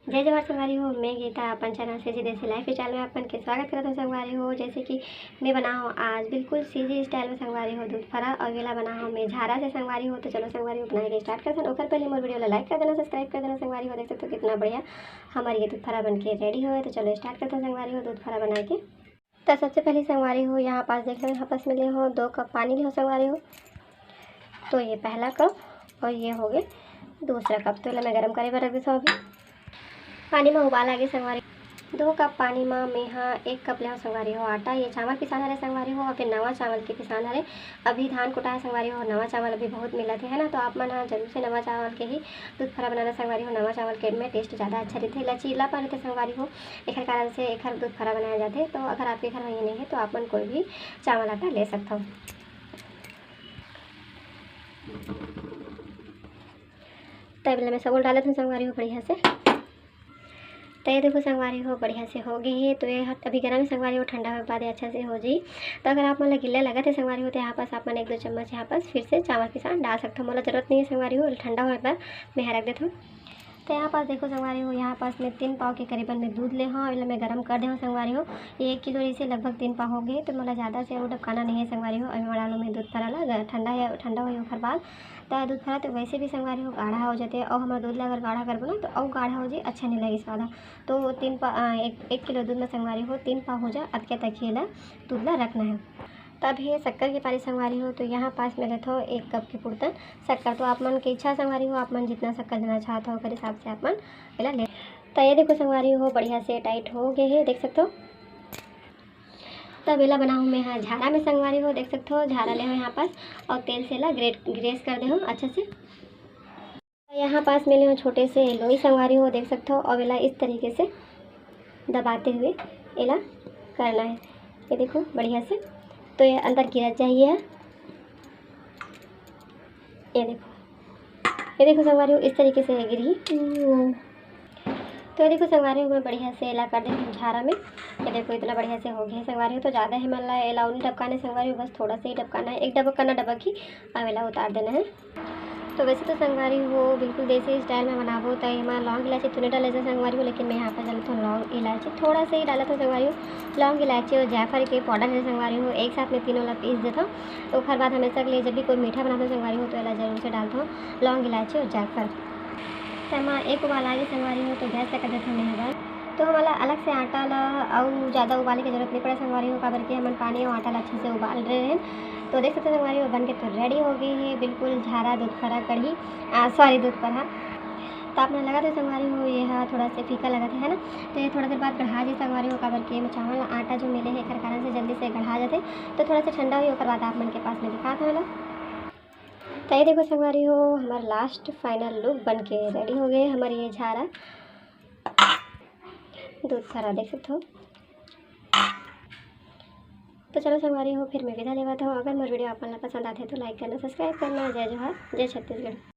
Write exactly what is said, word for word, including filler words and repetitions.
जय जोहार संगवारी हो, मैं गीता अपन चैनल सीजी देसी लाइफस्टाइल में अपन के स्वागत करत हूँ संगवारी हो। जैसे कि मैं बनाए हूँ आज बिल्कुल सीजी स्टाइल में संगवारी हो दूध फरा, और एला बनाए हूँ मैं झारा से संगवारी हो। तो चलो संगवारी हो, बनाए के स्टार्ट करथन। ओकर पहले मोर वीडियो ला लाइक कर देना, सब्सक्राइब कर देना संगवारी हो। देख सकत हो कितना बढ़िया हमर ये दूध फरा बन के रेडी होए। तो चलो स्टार्ट करथन संगवारी हो दूध फरा बनाए के। तो सबसे पहले संगवारी हो, यहाँ पास देख लो, यहाँ पास मैं ले हो दो कप पानी ले हो संगवारी हो। तो ये पहला कप और ये हो गए दूसरा कप। तो एला मैं गरम करे बर रख देथव अभी। पानी में उबाल आ गए संगवारी। दो कप पानी में मैं हा एक कप ले हो संगवारी हो आटा। ये चावल पिसान हरे संगवारी हो, अभी नवा चावल के पिसान हरे। अभी धान कुटा है संगवारी हो, नवा चावल अभी बहुत मिलत है, है ना। तो आप मन हा जरूर से नवा चावल के ही दूध फरा बनाना संगवारी हो। नवा चावल के में टेस्ट ज़्यादा अच्छा रहते, लचीलापन रहते संगवारी हो। एखर कारण से एखर दूध फरा बनाया जाथे। तो अगर आपके घर में ये नहीं है तो आप मन कोई भी चावल आटा ले सकता हो। तब ले मैं सब डालत हूँ संगवारी हो बढ़िया से। तो ये देखो संगवारी हो बढ़िया से हो गए है। तो ये हट अभी गरम है संगवारी हो, ठंडा होने के बाद ये अच्छा से हो जाई। तो अगर आप मन ला गिल्ला लगत है संगवारी हो तो यहाँ पास आप मन एक दो चम्मच यहाँ पास फिर से चावल पिसान डाल सकते हो। मोला जरूरत नहीं है संगवारी हो, ठंडा होने पर मैं यहाँ रख देता हूँ। तो यहाँ पास देखो संगवारी हो, यहाँ पास मैं तीन पाव के करीबन मैं दूध ले हूँ, एला मैं गरम कर दे हूँ संगवारी हो। ये एक किलो जैसे लगभग तीन पाव हो गए, तो मोला ज़्यादा से और डबकाना नहीं है संगवारी हो। अभी मैं डालूँ मैं दूध फरा ला, ठंडा है, ठंडा होई ओकर बाद। तो दूध फरा तो वैसे भी संगवारी हो गाढ़ा हो जाते, और हमारा दूध ला अगर गाढ़ा करबो ना तो और गाढ़ा हो जाए, अच्छा नहीं लगे स्वाद। तो तीन पा अ, एक, एक किलो दूध में संगवारी हो तीन पाव हो जा, अतके तक ही एला दूध ला रखना है। तब हे शक्कर के पारी संगवारी हो, तो यहाँ पास मैं लेथो एक कप के पुरतन शक्कर। तो आप मन के इच्छा संगवारी हो, आप मन जितना शक्कर देना चाहत हो ओकर हिसाब से आप मन एला ले। तो ये देखो संगवारी हो बढ़िया से टाइट हो गए है, देख सकते हो। तब एला बनाहूँ मैं यहाँ झारा में संगवारी हो, देख सकते हो झारा ले हो यहाँ पास, और तेल से एला ग्रेट ग्रेस कर दे हो अच्छा से। यहाँ पास मैं ले हो छोटे से लोई संगवारी हो, देख सकते हो, और एला इस तरीके से दबाते हुए एला करना है। ये देखो बढ़िया से, तो ये अंदर गिरत जाइए है। ये देखो, ये देखो संगवारी हो, इस तरीके से गिरी। तो ये देखो संगवारी हो, मैं बढ़िया से एला कर देती हूँ झारा में। ये देखो इतना बढ़िया से हो गया है संगवारी हो। तो ज़्यादा ही मन ला एला नहीं डबकाना है संगवारी हो, बस थोड़ा सा ही डबकाना है, एक डबक करना डबक ही, अब एला उतार देना है। तो वैसे तो संगवारी हो बिल्कुल देसी स्टाइल में बनाबो त एमा लौंग इलायची तो नहीं डाले जाए संगवारी हो, लेकिन मैं यहाँ पर डालत हूँ लौंग इलायची, थोड़ा सा ही डालत हूँ संगवारी हो। लौंग इलायची और जायफल के पाउडर है संगवारी हो, एक साथ में तीनों ला पीस देता हूँ। तो ओकर बाद हमेशा के लिए जब भी कोई मीठा बनाता संगवारी हो तो एला जरूर से डालता हूँ लौंग इलायची और जायफल। तो एमा एक उबाल आ गई संगवारी हो, तो गैस ला कर देता हूँ मैं हवा। तो हमला अलग से आटा ला अउ ज़्यादा उबाले के जरूरत नहीं पड़े संगवारी हो, काबर कि हमन पानी और आटा ला अच्छे से उबाल रहे हैं। तो देख सकते हो संगवारी हो, बन के तो रेडी हो गई है बिल्कुल झारा दूध फरा कढ़ी, सॉरी, दूध फरा। तो आप मन लगा दो संगवारी हो, ये हा थोड़ा से फीका लगत है ना, तो ये थोड़ा देर बाद गढ़ा जाए संगवारी हो, काबर कि एमे चावल आटा जो मिले है एकर कारण से जल्दी से गढ़ा जाते। तो थोड़ा से ठंडा हुई ओकर बाद आप मन के पास में दिखात हूँ ना। तो ये देखो संगवारी हो, हमार लास्ट फाइनल लुक बन के रेडी हो गए हमार ये झारा दूध फरा, देख सकते हो। तो चलो संगवारी हो, फिर मैं विदा लेवत हूँ। अगर मोर वीडियो आप मन ला पसंद आते तो लाइक करना, सब्सक्राइब करना। जय जोहार, जय छत्तीसगढ़।